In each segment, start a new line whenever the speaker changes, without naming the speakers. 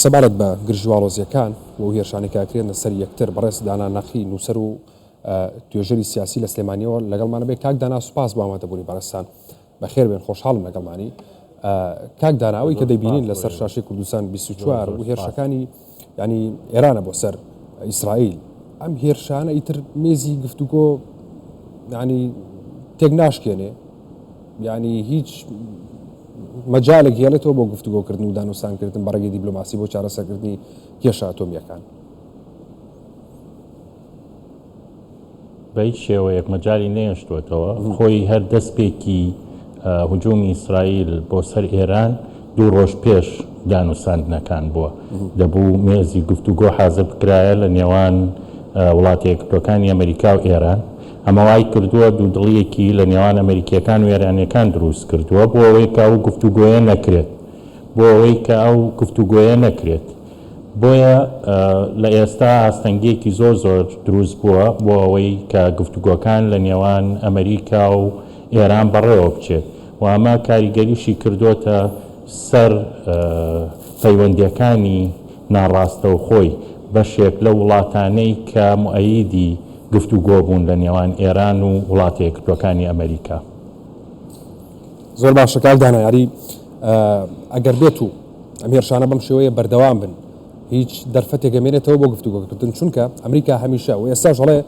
سەبارەت بە گرژی و ئاڵۆزییەکان و ئەو هێرشانەی کە ئەکرێنە سەر یەکتر، بەڕێز دانا نەقی، نووسەر و توێژەری سیاسی لە سلێمانییەوە لەگەڵمانە بێ. کاک دانا سوپاس بۆ ئامادەبوونی بەڕێزتان. بەخێر بێن، خۆشحاڵم لەگەڵمانی. کاک دانا ئەوەی کە دەیبینین لەسەر شاشەی کوردستان 24 و هێرشەکانی یانی ئێرانە بۆ سەر ئیسرائیل، ئەم هێرشانە ئیتر مێزی گفتوگۆ یانی تێک ناشکێنێ، یانی هیچ مەجالێک هێڵێتەوە بۆ گفتوگۆکردن و دانوستانکردن بە ڕێگەی دیبلۆماسی بۆ چارەسەرکردنی کێشە ئەتۆمییەکان؟
بە هیچ شێوەیەک مەجالی نەهێشتووەتەوە. خۆی هەر دەستپێکی هجومی ئیسرائیل بۆ سەر ئێران دوو ڕۆژ پێش دانوساندنەکان بووە. دەبوو مێزی گفتوگۆ حازر بکرایە لە نێوان وڵاتە یەکگرتووەکانی ئەمەریکا و ئێران. ئەمە وای کردووە دوودڵییەکی لە نێوان ئەمەریکییەکان و ئێرانییەکان دروست کردووە بۆ ئەوەی کە ئەو گفتوگۆیە نەکرێت. بۆ ئەوەی کە ئەو گفتوگۆیە نەکرێت. بۆیە لە ئێستا ئاستەنگییەکی زۆر زۆر دروست بووە بۆ ئەوەی کە گفتوگۆکان لە نێوان ئەمەریکا و ئێران بەڕێوە بچێت و ئەمە کاریگەریشی کردۆتە سەر پەیوەندییەکانی ناڕاستەوخۆی بەشێک لەو وڵاتانەی کە موئەییدی گفتوگۆ بوون لە نێوان ئێران و وڵاتە یەکگرتووەکانی ئەمەریکا.
زۆر باشە کاک دانا یاری ئەگەر بێت و ئەم هێرشانە بەم شێوەیە بەردەوام بن هیچ دەرفەتێک ئەمێنێتەوە بۆ گفتوگۆکردن چونکە ئەمریکا هەمیشە و ئێستاش ئەڵێ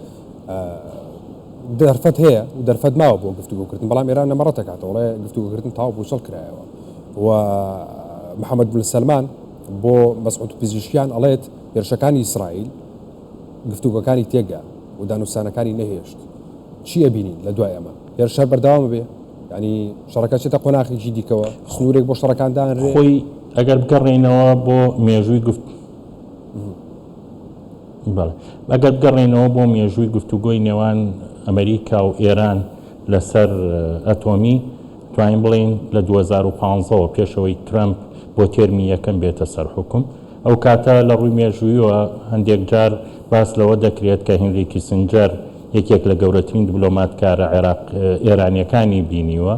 دەرفەت هەیە و دەرفەت ماوە بۆ گفتوگۆکردن بەڵام ئێران نەمەڕەت دەکاتەوە ئەڵێ گفتوگۆکردن تەواو پووچەڵ کرایەوە و محەممەد بن سەلمان بۆ مەسعود پزیشکیان ئەڵێت هێرشەکانی ئیسرائیل گفتوگۆکانی تێکدا و دانوستانەکانی نەهێشت چی ئەبینین لە دوای ئەمە هێرش هەر بەردەوام بێ یانی شەڕەکە چێتە قۆناخێکی دیکەوە سنوورێک بۆ شەڕەکان دانرێ؟
خۆی ئەگەر بگەڕێینەوە بۆ مێژووی گفت بەڵێ ئەگەر بگەڕێینەوە بۆ مێژووی گفتوگۆی نێوان ئەمریکا و ئێران لەسەر ئەتۆمی توانین بڵێین لە 2015 ەوە پێشەوەی ترەمپ بۆ تێرمی یەکەم بێتە سەر حوکم ئەو کاتە لە ڕووی مێژوویەوە هەندێک جار باس لەوە دەکرێت کە هینری کیسنجەر یەکێک لە گەورەترین دبلۆماتکارە عێراق ئێرانیەکانی بینیوە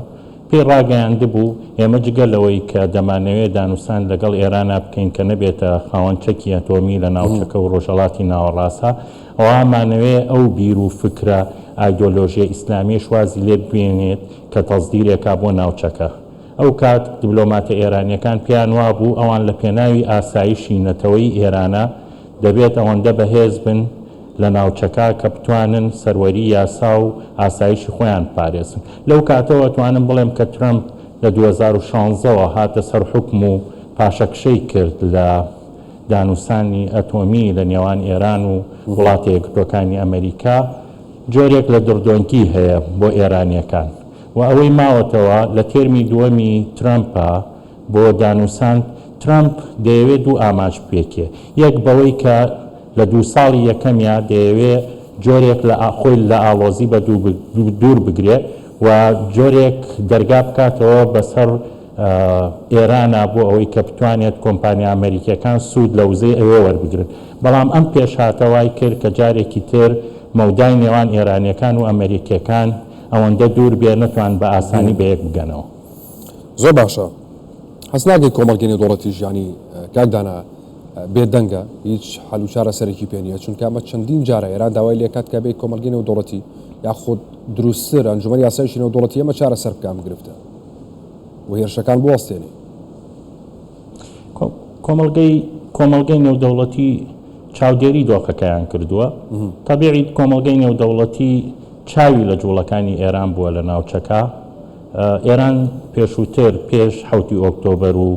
پێی ڕاگەیاندبوو ئێمە جگە لەوەی کە دەمانەوێ دانوسان لەگەڵ ئێرانا بکەین کە نەبێتە خاوەن چەکی ئەتۆمی لە ناوچەکە و ڕۆژهەڵاتی ناوەڕاسا ئەوا ئەمانەوێ ئەو بیر و فکرە ئایدۆلۆژیە ئیسلامیەش وازی لێ بێنێت کە تەسدیرێکە بۆ ناوچەکە. ئەو کات دبلۆماتە ئێرانیەکان پێیان وابوو ئەوان لە پێناوی ئاسایشی نەتەوەیی ئێرانا دەبێت ئەوەندە بەهێز بن لە ناوچەکە کە بتوانن سەروەری یاسا و ئاسایشی خۆیان بپارێزن. لەو کاتەوە ئەتوانم بڵێم کە ترەمپ لە 2016 وە هاتە سەر حوکم و پاشەکشەی کرد لە دانوسانی ئەتۆمی لە نێوان ئێران و وڵاتە یەکگرتووەکانی ئەمەریکا جۆرێک لە دڕدۆنگی هەیە بۆ ئێرانیەکان و ئەوەی ماوەتەوە لە تێرمی دووەمی ترەمپە بۆ دانوساند، ترەمپ دەیەوێ دوو ئامانج بپێکێ، یەک بەوەی کە لە دوو ساڵی یەکەمیا دەیەوێ جۆرێک لە خۆی لە ئاڵۆزی بە دوور بگرێ و جۆرێک دەرگا بکاتەوە بەسەر ئێرانا بۆ ئەوەی کە بتوانێت کۆمپانیا ئەمەریکیەکان سوود لە وزەی ئەوێ وەربگرن. بەڵام ئەم پێشهاتە وای کرد کە جارێکی تر مەودای نێوان ئێرانیەکان و ئەمەریکیەکان ئەوەندە دوور بێ نەتوان بە ئاسانی بە یەک بگەنەوە.
زۆر باشە هەست ناکەی کۆمەڵگەی نێودەوڵەتیش یانی کاک دانا بێ دەنگە هیچ حەل و چارەسەرێکی پێ نییە چونکە ئەمە چەندین جارە ئێران داوای لێکات کە بێ کۆمەڵگەی نێودەوڵەتی یاخود دروستتر ئەنجومەنی ئاسایشی نێودەوڵەتی ئەمە چارەسەر بکە ئەم گرفتە و هێرشەکان بوەستێنێ.
کۆمەڵگەی کۆمەڵگەی نێودەوڵەتی چاودێری دۆخەکەیان کردووە تەبیعی کۆمەڵگەی نێودەوڵەتی چاوی لە جوڵەکانی ئێران بووە لە ناوچەکە ئێران پێشووتر پێش حەوتی ئۆکتۆبەر و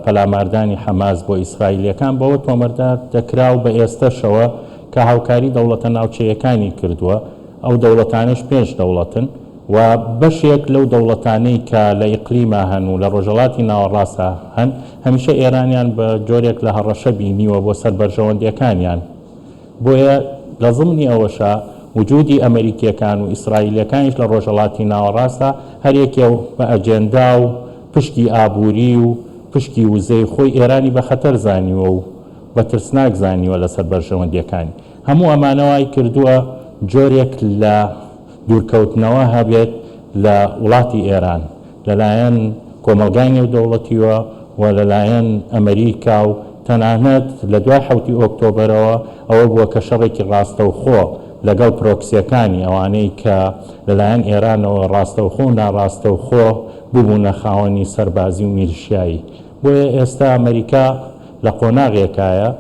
پەلاماردانی حەماس بۆ ئیسرائیلیەکان بەوە تۆمەردار دەکرا و بە ئێستەشەوە کە هاوکاری دەوڵەتە ناوچەیەکانی کردووە ئەو دەوڵەتانەش پێنج دەوڵەتن و بەشێک لەو دەوڵەتانەی کە لە ئیقلیما هەن و لە ڕۆژهەڵاتی ناوەڕاستا هەن هەمیشە ئێرانیان بە جۆرێک لە هەڕەشە بینیوە بۆ سەر بەرژەوەندیەکانیان. بۆیە لە زمنی ئەوەشا وجودی ئەمەریکیەکان و ئیسرائیلیەکانیش لە ڕۆژهەڵاتی ناوەڕاستا هەر یەکێ و بە ئەجێندا و پشکی ئابووری و پشکی وزەی خۆی ئێرانی بە خەتەر زانیوە و بە ترسناک زانیوە لەسەر بەرژەوەندیەکانی. هەموو ئەمانە وای کردووە جۆرێک لە دوورکەوتنەوە هەبێت لە وڵاتی ئێران لەلایەن کۆمەڵگای نێودەوڵەتیوە و لەلایەن ئەمەریکا و تەنانەت لە دوای حەوتی ئۆکتۆبەرەوە ئەوە بووە کە شەڕێکی ڕاستەوخۆ لەگەڵ پرۆکسیەکانی ئەوانەی کە لەلایەن ئێرانەوە ڕاستەوخۆ و ناڕاستەوخۆ ببوونە خاوەنی سەربازی و میلشیایی. بۆیە ئێستا ئەمەریکا لە قۆناغێکایە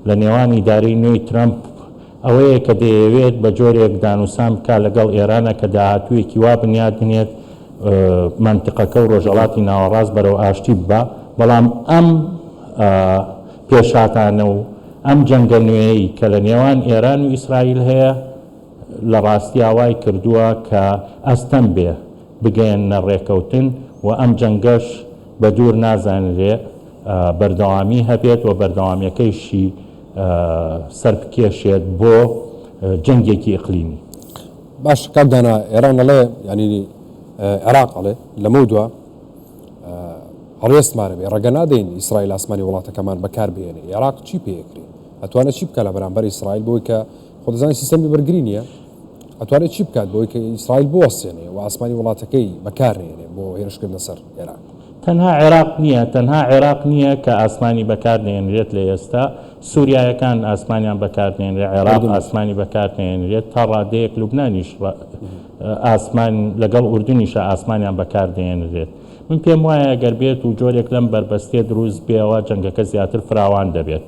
لە نێوان ئیدارەی نوێی ترەمپ ئەوەیە کە دەیەوێت بە جۆرێک دانوسان بکات لەگەڵ ئێرانە کە داهاتوویەکی وا بنیات بنێت مەنتقەکە و ڕۆژهەڵاتی ناوەڕاست بەرەو ئاشتی ببا، بەڵام ئەم پێشهاتانە و ئەم جەنگە نوێیەی کە لە نێوان ئێران و ئیسرائیل هەیە لە ڕاستیا وای کردووە کە ئەستەم بێ بگەیەننە ڕێکەوتن و ئەم جەنگەش بە دوور نازانرێ بەردەوامی هەبێت و بەردەوامیەکەیشی سەربکێشێت بۆ جەنگێکی ئیقلیمی.
باش کاک دانا ئێران ئەڵێ یانی عێراق ئەڵێ لەمەو دوا هەڵوێستمانە بێ ڕێگە نادەین ئیسرائیل ئاسمانی وڵاتەکەمان بەکار بهێنێ عێراق چی پێکرێ ئەتوانێت چی بکە لە بەرامبەر ئیسرائیل بۆی کە خۆ دەزانانی سیستەمی بەرگری نییە ئەتوانێت چی بکات بۆی کە ئیسرائیل بوەستێنێ و ئاسمانی وڵاتەکەی بەکارنێنێ بۆ هێرشکردنە سەر ئێران؟
تەنها عێراق نییە، تەنها عێراق نییە کە ئاسمانی بەکار دەهێنرێت لە ئێستا، سوریایەکان ئاسمانیان بەکار دەهێنرێت، عێراق ئاسمانی بەکار دەهێنرێت، تا ڕادەیەک لوبنانیش ئاسمان لەگەڵ ئوردنیشا ئاسمانیان بەکار دەهێنرێت. من پێم وایە گەر بێت و جۆرێک لەم بەربەستێ دروست بێ ئەوا جەنگەکە زیاتر فراوان دەبێت.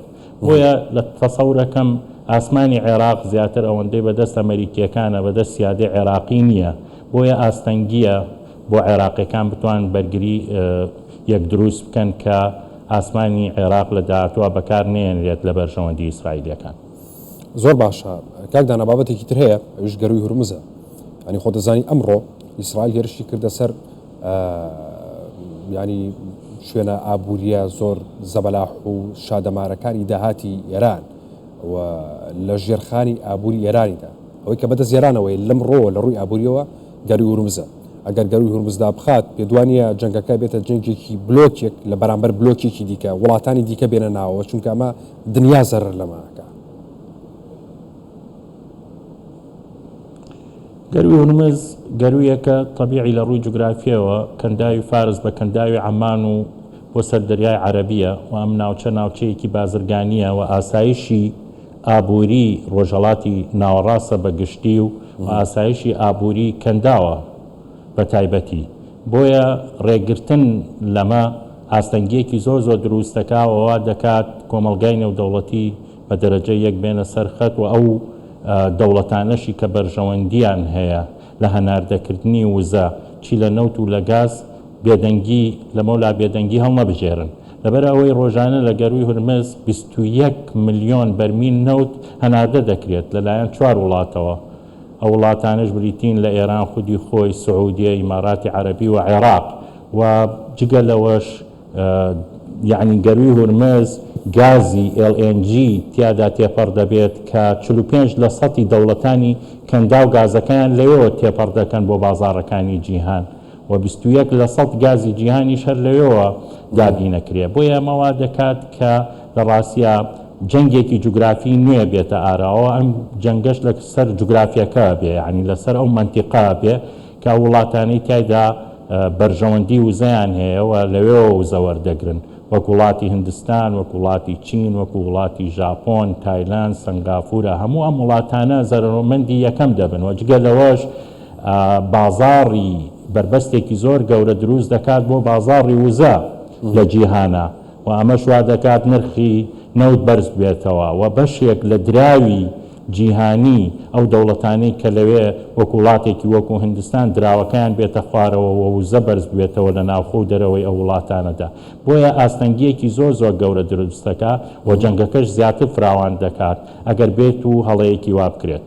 بۆیە لە تەسەورەکەم ئاسمانی عێراق زیاتر ئەوەندەی بەدەست ئەمەریکییەکانە بەدەست سیادەی عێراقی نییە، بۆیە ئاستەنگییە بۆ عێراقیەکان بتوان بەرگری یەک دروست بکەن کە ئاسمانی عێراق لە داهاتووا بەکار نەیەنرێت لە بەرژەوەندی ئیسرائیلیەکان.
زۆر باشە کاک دانا بابەتێکی تر هەیە ئەویش گەرووی هورمزە یانی خۆ دەزانی ئەمڕۆ ئیسرائیل هێرشی کردە سەر ینی شوێنە ئابووریە زۆر زەبەلاح و شادەمارەکانی داهاتی ئێران و لە ژێرخانی ئابووری ئێرانیدا ئەوەی کە بەدەست ئێرانەوەی لەمڕۆوە لە ڕووی ئابووریەوە گەرووی هورمزە. ئەگەر گەرووی هورمز دابخات، پێتوانییە جەنگەکە بێتە جەنگێکی بلۆکێک لە بەرامبەر بلۆکێکی دیکە، وڵاتانی دیکە بێنە ناوەوە، چونکە ئەمە دنیا زەرەر لەمە ئەکا.
گەرووی هورمز گەروویەکە تەبیعی لە ڕووی جوگرافییەوە کەنداوی فارس بە کەنداوی عەمان و بۆ سەر دەریای عەرەبییە و ئەم ناوچە ناوچەیەکی بازرگانییە و ئاسایشی ئابووری ڕۆژهەڵاتی ناوەڕاستە بە گشتی و ئاسایشی ئابووری کەنداوە بە تایبەتی. بۆیە ڕێگرتن لەمە ئاستەنگییەکی زۆر زۆر دروست دەکا و وا دەکات کۆمەڵگای نێودەوڵەتی بە دەرەجە یەک بێنە سەر خەت و ئەو دەوڵەتانەشی کە بەرژەوەندییان هەیە لە هەناردەکردنی وزە چی لە نەوت و لە گاز بێدەنگی لەمەولا بێدەنگی هەڵنەبژێرن. لەبەر ئەوەی ڕۆژانە لە گەرووی هورمز 21 ملیۆن بەرمیل نەوت هەناردە دەکرێت لەلایەن چوار وڵاتەوە، ئەو وڵاتانەش بریتین لە ئێران خودی خۆی، سعودیە، ئیماراتی عەرەبی و عێراق و جگە لەوەش یەعنی گەرووی هورمز گازی LNG تیادا تێپەڕ دەبێت کە 45 لە سەتی دەوڵەتانی کەنداو گازەکەیان لەوێوە تێپەڕ دەکەن بۆ بازاڕەکانی جیهان. و 21 لە سەد گازی جیهانیش هەر لەوێوە دابینەکرێ. بۆیە ئەمە وا دەکات کە لە ڕاستیا جەنگێکی جوگرافی نوێ بێتە ئاراوە، ئەم جەنگەش لە سەر جوگرافیەکە بێ، یانی لە سەر ئەو مەنتیقە بێ کە ئەو وڵاتانەی تیایدا بەرژەوەندی وزەیان هەیە و لەوێوە وزە وەردەگرن، وەک وڵاتی هندستان، وەک وڵاتی چین، وەکو وڵاتی ژاپۆن، تایلاند، سەنگافورە، هەموو ئەم وڵاتانە زەرەرمەندی یەکەم دەبن و جگە لەوەش بازاڕی بەربەستێکی زۆر گەورە دروست دەکات بۆ بازاڕی وزە لە جیهانا و ئەمەش وا دەکات نرخی نەوت بەرز ببێتەوە و بەشێک لە دراوی جیهانی ئەو دەوڵەتانەی کە لەوێ وەکو وڵاتێکی وەکو هندستان دراوەکەیان بێتە خوارەوە و وزە بەرز ببێتەوە لە ناوخۆ و دەرەوەی ئەو وڵاتانەدا بۆیە ئاستەنگییەکی زۆر زۆر گەورە دروست دەکات و جەنگەکەش زیاتر فراوان دەکات ئەگەر بێت و هەڵەیەکی وا بکرێت.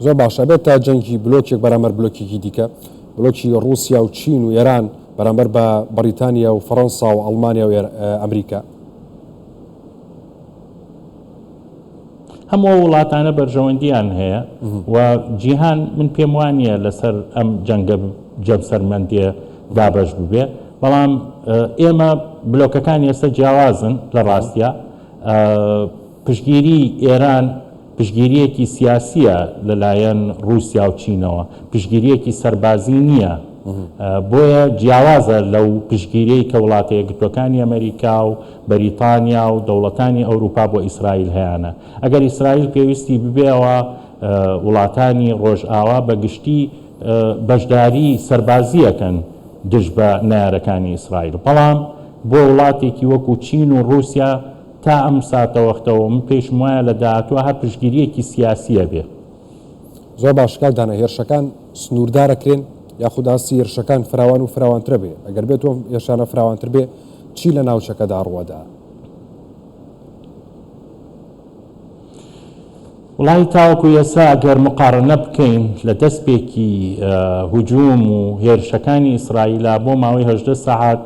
زۆر باشە ئەبێت تا جەنگی بلۆکێک بەرامبەر بلۆکێکی دیکە، بلۆکی ڕووسیا و چین و ئێران بەرامبەر بە بەڕیتانیا و فەڕەنسا و ئەڵمانیا و ئەمریکا.
هەموو ئەو وڵاتانە بەرژەوەندیان هەیە و جیهان من پێم وانییە لەسەر ئەم جەنگە جەمسەرمەندیە دابەش ببێ، بەڵام ئێمە بلۆکەکان ئێستا جیاوازن لە ڕاستیا پشتگیری ئێران پشتگیرییەکی سیاسییە لە لایەن ڕووسیا و چینەوە، پشتگیرییەکی سەربازی نییە. بۆیە جیاوازە لەو پشتگیریەی کە وڵاتە یەکگرتووەکانی ئەمەریکا و بەریتانیا و دەوڵەتانی ئەوروپا بۆ ئیسرائیل هەیانە. ئەگەر ئیسرائیل پێویستی ببێ ئەوا وڵاتانی ڕۆژئاوا بە گشتی بەشداری سەربازی ئەکەن دژ بە نەیارەکانی ئیسرائیل. بەڵام بۆ وڵاتێکی وەکو چین و ڕووسیا تا ئەم ساتەوەختەوە من پێیشم وایە لە داهاتووا هەر پشتگیریەکی سیاسی ئەبێ.
زۆر باش کاک دانا هێرشەکان سنووردار ئەکرێن یاخود ئاستی هێرشەکان فراوان و فراوانترە بێ؟ ئەگەر بێت ئەم هێرشانە فراوانتر بێ چی لە ناوچەکەدا ڕووەدا؟
وڵی تاوەکو ئێستا ئەگەر مقارنە بکەین لە دەستپێکی هجوم و هێرشەکانی ئیسرائیلا بۆ ماوەی 18 سەعات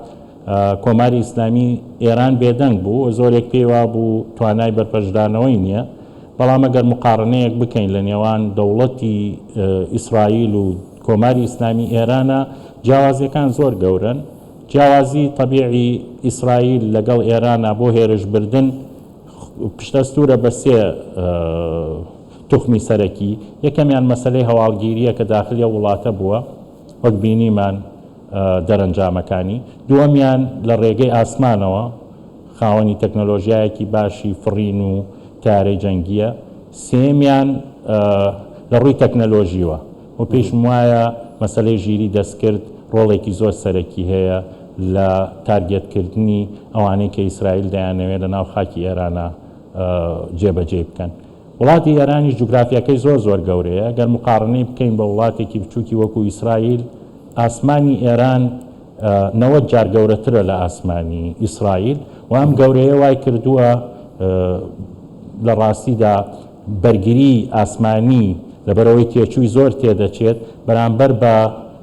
کۆماری ئیسلامی ئێران بێدەنگ بوو و زۆرێک پێی وابوو توانای بەرپەرچدانەوەی نییە، بەڵام ئەگەر موقارەنەیەک بکەین لە نێوان دەوڵەتی ئیسرائیل و کۆماری ئیسلامی ئێرانا جیاوازییەکان زۆر گەورەن. جیاوازی تەبیعی ئیسرائیل لەگەڵ ئێرانا بۆ هێرشبردن پشتئەستوورە بە سێ توخمی سەرەکی، یەکەمیان مەسەلەی هەواڵگیرییە کە داخلی ئەو وڵاتە بووە وەک بینیمان، دەرەنجامەکانی، دووەمیان لە ڕێگەی ئاسمانەوە خاوەنی تەکنەلۆژیایەکی باشی فڕین و تەیارەی جەنگییە، سێیەمیان لە ڕووی تەکنەلۆژیوە و پێیشم وایە مەسەلەی ژیری دەستکرد ڕۆڵێکی زۆر سەرەکی هەیە لە تارگێتکردنی ئەوانەی کە ئیسرائیل دەیانەوێت لە ناو خاکی ئێرانا جێبەجێی بکەن. وڵاتی ئێرانیش جوگرافیاکەی زۆر زۆر گەورەیە، گەر موقارەنەی بکەین بە وڵاتێکی بچووکی وەکو ئیسرائیل، ئاسمانی ئێران 90 جار گەورەترە لە ئاسمانی ئیسرائیل و ئەم گەورەیە وای کردووە لە ڕاستیدا بەرگری ئاسمانی لەبەرئەوەی تێچووی زۆر تێدەچێت بەرامبەر بە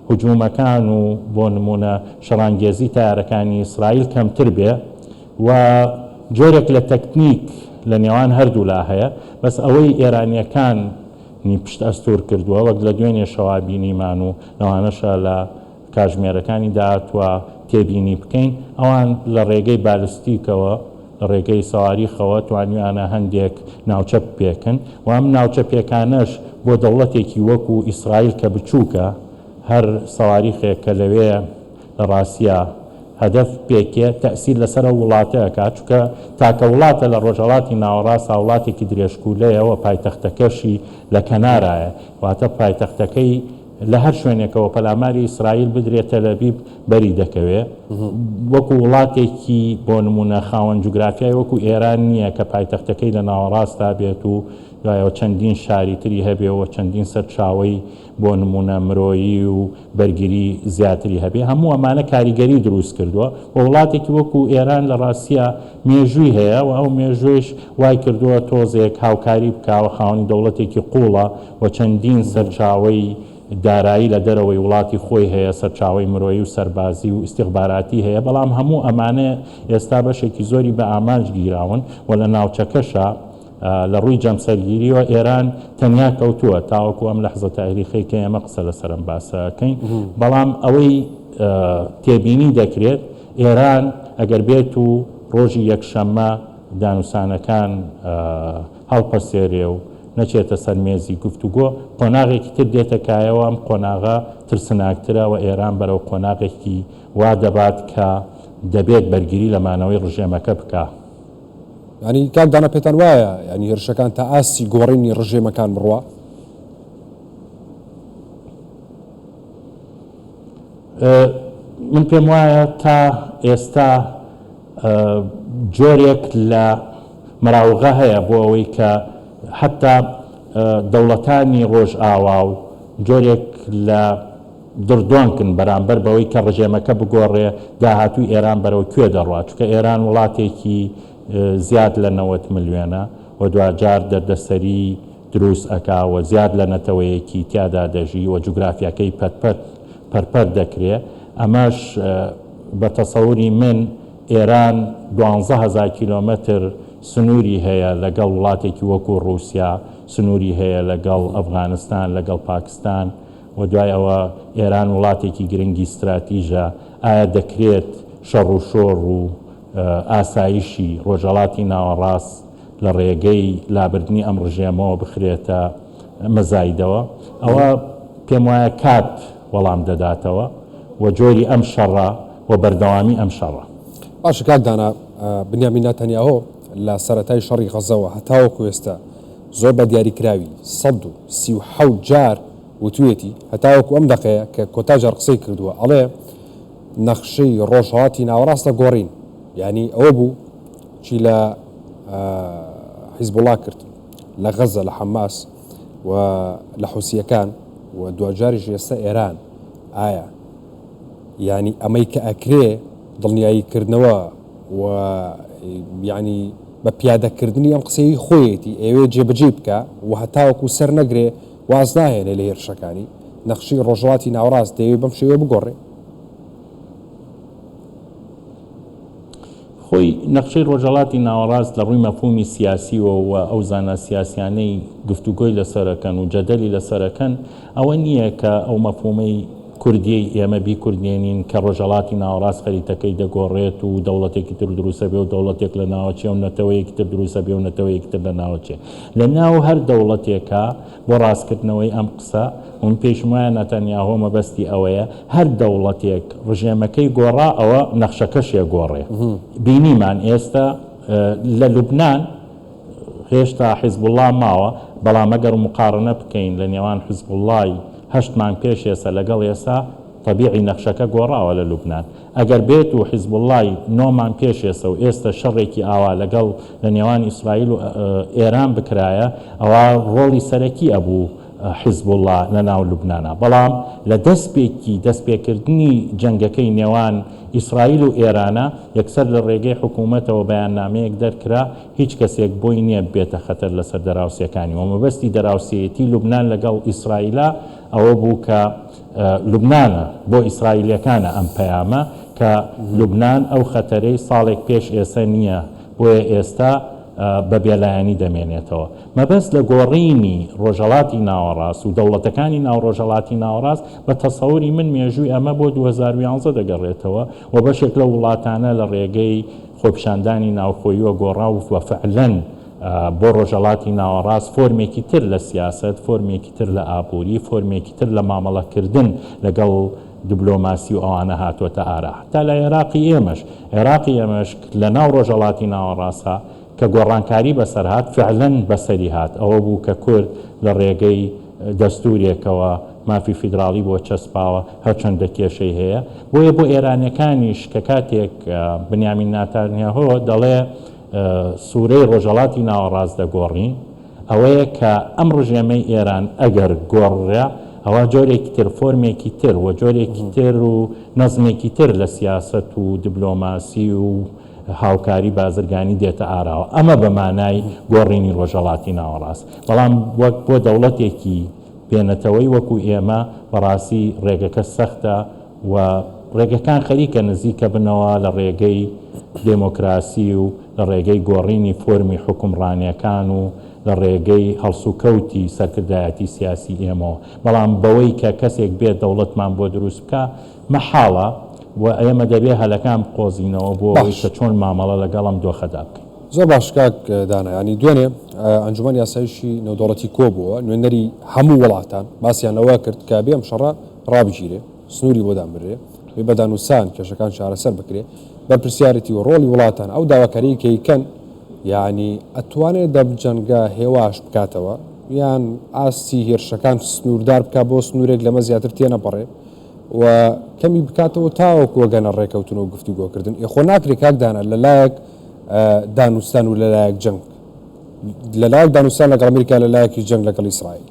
هجومەکان و بۆ نموونە شەڕانگێزی تەیارەکانی ئیسرائیل کەمتر بێ و جۆرێک لە تەکنیک لە نێوان هەردوولا هەیە، بەس ئەوەی ئێرانیەکان نی پشت ئەستوور کردووە وەک لە دوێنێشەوە بینیمان و لەوانەشە لە کاژمێرەکانی داهاتووا تێبینی بکەین ئەوان لە ڕێگەی بالستیکەوە لە ڕێگەی سەواریخەوە توانیویانە هەندێک ناوچە بپێکن و ئەم ناوچە پێکانەش بۆ دەوڵەتێکی وەکو ئیسرائیل کە بچووکە هەر سەواریخێک کە لەوێ لە ڕاستیا هەدەف پێکێ تەئسیر لەسەر ئەو وڵاتە ئەکات چونکە تاکە وڵاتە لە ڕۆژهەڵاتی ناوەڕاستا وڵاتێکی درێژکولەیە و پایتەختەکەشی لە کەنارایە واتە پایتەختەکەی لە هەر شوێنێکەوە پەلاماری ئیسرائیل بدرێ تەلەبیب بەری دەکەوێ وەکو وڵاتێکی بۆ نمونە خاوەن جوگرافیای وەکو ئێران نییە کە پایتەختەکەی لە ناوەڕاستا بێت و دوایەوە چەندین شاری تری هەبێ و چەندین سەرچاوەی بۆ نموونە مرۆیی و بەرگری زیاتری هەبێ، هەموو ئەمانە کاریگەری دروست کردووە و وڵاتێکی وەکو ئێران لە ڕاستیا مێژووی هەیە و ئەو مێژوویش وای کردووە تۆزێک هاوکاری بکا و خاوەنی دەوڵەتێکی قووڵە و چەندین سەرچاوەی دارایی لە دەرەوەی وڵاتی خۆی هەیە، سەرچاوەی مرۆیی و سەربازی و ئیستیخباراتی هەیە، بەڵام هەموو ئەمانە ئێستا بەشێکی زۆری بە ئامانج گیراون و لە ناوچەکەشا لە ڕووی جەمسەرگیریەوە ئێران تەنیا کەوتووە تاوەکو ئەم لەحزە تاریخەی کە ئێمە قسە لەسەر ئەم باسە ئەکەین، بەڵام ئەوەی تێبینی دەکرێت ئێران ئەگەر بێت و ڕۆژی یەکشەممە دانوسانەکان هەڵپەسێرێ و نەچێتە سەر مێزی گفتوگۆ، قۆناغێکی تر دێتە کایەوە، ئەم قۆناغە ترسناکترە و ئێران بەرەو قۆناغێکی وا دەبات کە دەبێت بەرگری لە مانەوەی ڕژێمەکە بکا.
یانی کاک دانا پێتان وایە یانی هێرشەکان تا ئاستی گۆڕینی ڕژێمەکان بڕوا؟
من پێم وایە تا ئێستا جۆرێک لە مراوغە هەیە بۆ ئەوەی کە حتا دەوڵەتانی ڕۆژئاوا و جۆرێک لە دڕدۆنگن بەرامبەر بەوەی کە ڕژێمەکە بگۆڕێ، داهاتووی ئێران بەرەو کوێ دەڕوا، چونکە ئێران وڵاتێکی زیاد لە 90 ملیۆنە و دواجار دەردەسەری دروست ئەکا و زیاد لە نەتەوەیەکی تیادا دەژی و جوگرافیاکەی پەت پەت پەرپەرت دەکرێ، ئەمەش بە تەسەوری من ئێران 12,000 کیلۆمەتر سنووری هەیە لەگەڵ وڵاتێکی وەکوو ڕووسیا، سنووری هەیە لەگەڵ ئەفغانستان، لەگەڵ پاکستان، و دوای ئەوە ئێران وڵاتێکی گرنگی ستراتیژە، ئایا دەکرێت شەڕ و شۆڕ و ئاسایشی ڕۆژهەڵاتی ناوەڕاست لە ڕێگەی لابردنی ئەم ڕژێمەوە بخرێتە مەزایدەوە؟ ئەوە پێم وایە کات وەڵام دەداتەوە. و جۆری ئەم شەڕە و بەردەوامی ئەم شەڕە.
باشە کاک دانا، بنیامین ناتانیاهۆ لە سەرەتای شەڕی غەزەوە هەتاوەکو ئێستا زۆر بە دیاریکراوی 137 جار وتویەتی، هەتاوەکو ئەم دەقەیە کە کۆتا جار قسەی کردووە ئەڵێ نەخشەی ڕۆژهەڵاتی ناوەڕاست دەگۆڕین، یانی ئەوە بوو چی لە حیزبوڵا کرد لە غەزە لە حەماس و لە حوسییەکان و دواجاریش ئێستا ئێران، ئایا یانی ئەمەی کە ئەکرێ دڵنیایی کردنەوە و یانی بە پیادە کردنی ئەم قسەیەی خۆیەتی ئەیەوێ جێبەجێی بکا و هەتاوەکو سەر نەگرێ واز ناهێنێ لە هێرشەکانی، نەخشەی ڕۆژهەڵاتی ناوەڕاست دەیەوێ بەم شێوەیە بگۆڕێ؟
خۆی نەخشەی ڕۆژهەڵاتی ناوەڕاست لە ڕووی مەفهومی سیاسیوە و ئەو زانا سیاسیانەی گفتوگۆی لەسەر ئەکەن و جەدەلی لەسەر ئەکەن ئەوە نییە کە ئەو مەفهومەی کوردیەی ئێمە بیکوردێنین کە ڕۆژهەڵاتی ناوەڕاست خەریتەکەی دەگۆڕێت و دەوڵەتێکی تر دروست ئەبێ و دەوڵەتێک لە ناوەچێ و نەتەوەیەکی تر دروست ئەبێ و نەتەوەیەکی تر لە ناوەچێ. لە ناو هەر دەوڵەتێکا بۆ ڕاستکردنەوەی ئەم قسە، من پێیشم وایە ناتانیاهۆ مەبەستی ئەوەیە هەر دەوڵەتێک ڕژێمەکەی گۆڕا ئەوە نەخشەکەشی ئەگۆڕێ. بینیمان ئێستە لە لوبنان هێشتا حیزبوڵڵا ماوە، بەڵام ئەگەر موقارەنە بکەین لە نێوان حیزبوڵڵای هەشت مانگ پێش ئێستا لەگەڵ ئێستا، تەبیعی نەخشەکە گۆڕاوە لە لوبنان. ئەگەر بێت و حیزبوڵڵای نۆ مانگ پێش ئێستا و ئێستا شەڕێکی ئاوا لەگەڵ لە نێوان ئیسرائیل و ئێران بکرایە، ئەوا ڕۆڵی سەرەکی ئەبوو حیزبوڵڵا لە ناو لوبنانا. بەڵام لە دەسپێکی دەستپێکردنی جەنگەکەی نێوان ئیسرائیل و ئێرانا، یەکسەر لە ڕێگەی حکوومەتەوە بەیاننامەیەک دەرکرا، هیچ کەسێک بۆی نییە ببێتە خەتەر لەسەر دەراوسێکانی و مەبەستی دەراوسێیەتی لوبنان لەگەڵ ئیسرائیلا ئەوە بوو کە لوبنانە، بۆ ئیسرائیلیەکانە ئەم پەیامە کە لوبنان ئەو خەتەرەی ساڵێک پێش ئێسە نییە، بۆیە ئێستا بە بێلایەنی دەمێنێتەوە. مەبەست لە گۆڕینی ڕۆژهەڵاتی ناوەڕاست و دەوڵەتەکانی ناو ڕۆژهەڵاتی ناوەڕاست بە تەسەوری من مێژووی ئەمە بۆ 2011 دەگەڕێتەوە و بەشێک لەو وڵاتانە لە ڕێگەی خۆپیشاندانی ناوخۆییوە گۆڕا و فعلەن بۆ ڕۆژهەڵاتی ناوەڕاست فۆرمێکی تر لە سیاسەت، فۆرمێکی تر لە ئابووری، فۆرمێکی تر لە مامەڵەکردن لەگەڵ دبلۆماسی و ئەوانە هاتووەتە ئارا. حەتا لە عێراقی ئێمەش، عێراقی ئێمەش لە ناو ڕۆژهەڵاتی ناوەڕاستە کە گۆڕانکاری بەسەر هات، فعلەن بەسەری هات، ئەوە بوو کە کورد لە ڕێگەی دەستوورێکەوە مافی فیدراڵی بۆ چەسپاوە، هەرچەندە کێشەی هەیە. بۆیە بۆ ئێرانیەکانیش کە کاتێک بنیامین ناتانیاهۆ دەڵێ سورەی ڕۆژهەڵاتی ناوەڕاست دەگۆڕین، ئەوەیە کە ئەم ڕژێمەی ئێران ئەگەر گۆڕرا ئەوا جۆرێکی تر، فۆرمێکی تر و جۆرێکی تر و نەزمێکی تر لە سیاسەت و دبلۆماسی و هاوکاری بازرگانی دێتە ئاراوە. ئەمە بە مانای گۆڕینی ڕۆژهەڵاتی ناوەڕاست. بەڵام وەک بۆ دەوڵەتێکی بێ نەتەوەی وەکو ئێمە بەڕاستی ڕێگەکە سەختە و ڕێگەکان خەریکە نزیکە بنەوە لە ڕێگەی دێمۆکراسی و لە ڕێگەی گۆڕینی فۆرمی حوکمڕانیەکان و لە ڕێگەی هەڵسوکەوتی سەرکردایەتی سیاسی ئێمەوە. بەڵام بەوەی کە کەسێک بێت دەوڵەتمان بۆ دروست بکا مەحاڵە و ئێمە دەبێ هەلەکان بقۆزینەوە بۆ ئەوەی
باش.
کە چۆن مامەڵە لەگەڵ ئەم دۆخەدا بکەین.
زۆر باش کاک دانا یانی دوێنێ ئەنجومەنی ئاسایشی نێودەوڵەتی کۆبووەوە نوێنەری هەموو وڵاتان باسیان لەوە کرد کە بێ ئەم شەڕە ڕابگیرێ سنووری بۆ دابنرێ بێ بە دانوسان کێشەکان چارەسەر بکرێ بەرپرسیارێتی و ڕۆڵی وڵاتان ئەو داواکاریی کە ئەیکەن یانی ئەتوانێ دەم جەنگە هێواش بکاتەوە یان ئاستی هێرشەکان سنووردار بکا بۆ سنوورێک لەمە زیاتر تێنەپەڕێ و کەمی بکاتەوە تاوەکو ئەگەنە ڕێکەوتن و گفتوگۆکردن. ئێ خۆ ناکرێ کاک دانا لەلایەک دانوستان و لەلایەک جەنگ، لەلایەک دانوستان لەگەڵ ئەمریکا لەلایەکیش جەنگ لەگەڵ ئیسرائیل.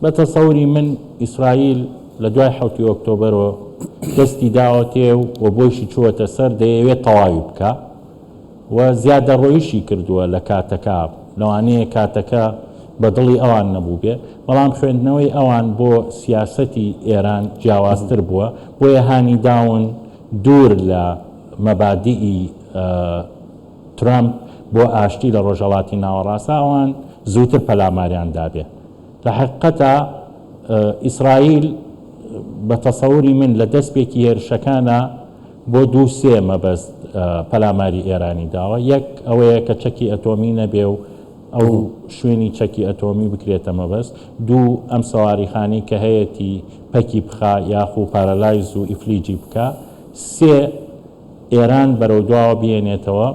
بە تەسەوری من ئیسرائیل لە دوای حەوتی ئۆکتۆبەرەوە دەستی داوەتێ و بۆیشی چووەتە سەر دەیەوێت تەواوی بکا. و زیادەڕۆیشی کردووە لە کاتەکە، لەوانەیە کاتەکە بە دڵی ئەوان نەبووبێ، بەڵام خوێندنەوەی ئەوان بۆ سیاسەتی ئێران جیاوازتر بووە، بۆیە هانی داون دوور لە مەبادیئی ترەمپ بۆ ئاشتی لە ڕۆژهەڵاتی ناوەڕاستدا ئەوان زووتر پەلاماریان دابێ. لە حەقیقەتا ئیسرائیل بە تەسەوری من لە دەسپێکی هێرشەکانا بۆ دوو سێ مەبەست پەلاماری ئێرانی داوە، یەک ئەوەیە کە چەکی ئەتۆمی نەبێ و ئەو شوێنی چەکی ئەتۆمی بکرێتە مەبەست، دوو ئەم سەواریخانەی کە هەیەتی پەکی بخا یاخو paralyze و ئیفلیجی بکا، سێ ئێران بەرەو دواوە بهێنێتەوە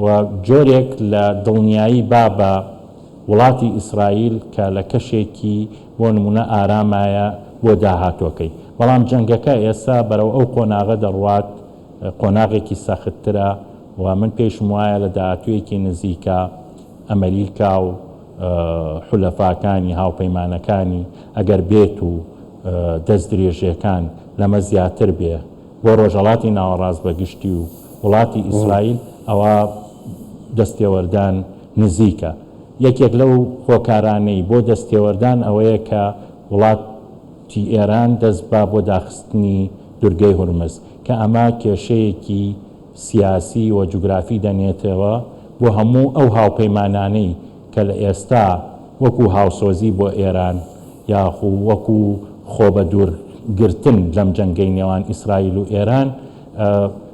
و جۆرێک لە دڵنیایی با بە وڵاتی ئیسرائیل کە لە کەشێکی بۆ نمونە ئارامایە بۆ داهاتوەکەی. بەڵام جەنگەکە ئێستا بەرەو ئەو قۆناغە دەڕوات قۆناغێکی سەختترە و من پێیشم وایە لە داهاتوویەکی نزیکا ئەمەریکا و حولەفاکانی، هاوپەیمانەکانی، ئەگەر بێت و دەستدرێژیەکان لەمە زیاتر بێ بۆ ڕۆژهەڵاتی ناوەڕاست بە گشتی و وڵاتی ئیسرائیل ئەوا دەستێوەردان نزیکە. یەکێک لەو هۆکارانەی بۆ دەستێوەردان ئەوەیە کە وڵات تی ئێران دەست با بۆ داخستنی دورگەی هورمز، کە ئەمە کێشەیەکی سیاسی و جوگرافی دەنێتەوە بۆ هەموو ئەو هاوپەیمانانەی کە لە ئێستا وەکو هاوسۆزی بۆ ئێران یاخو وەکو خۆبەدوور گرتن لەم جەنگەی نێوان ئیسرائیل و ئێران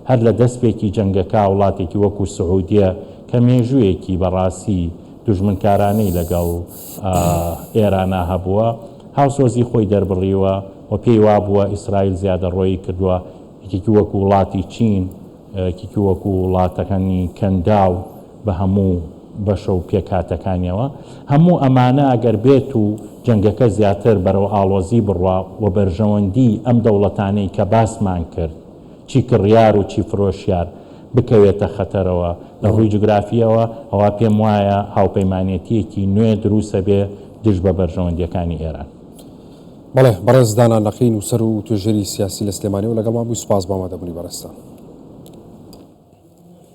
هەر لە دەسپێکی جەنگەکە وڵاتێکی وەکو سعودیە کە مێژوویەکی بەڕاستی دوژمنکارانەی لەگەڵ ئێرانا هەبووە هاوسۆزی خۆی دەربڕیوە و پێی وابووە ئیسرائیل زیادەڕۆیی کردووە، یەکێکی وەکو وڵاتی چین، یەکێکی وەکو وڵاتەکانی کەنداو بە هەموو بەشە و پێکهاتەکانیەوە. هەموو ئەمانە ئەگەر بێت و جەنگەکە زیاتر بەرەو ئاڵۆزی بڕوا و بەرژەوەندی ئەم دەوڵەتانەی کە باسمان کرد، چی کڕیار و چی فرۆشیار، بکەوێتە خەتەرەوە لە ڕووی جوگرافییەوە، ئەوا پێم وایە هاوپەیمانێتییەکی نوێ دروسەبێ دژ بە بەرژەوەندییەکانی ئێران.
بەڵێ، بەڕێز دانا نەقی، نووسەر و توێژەری سیاسی لە سلێمانیەوە لەگەڵمان بووی، سوپاس بۆ ئامادەبوونی بەڕێزتان.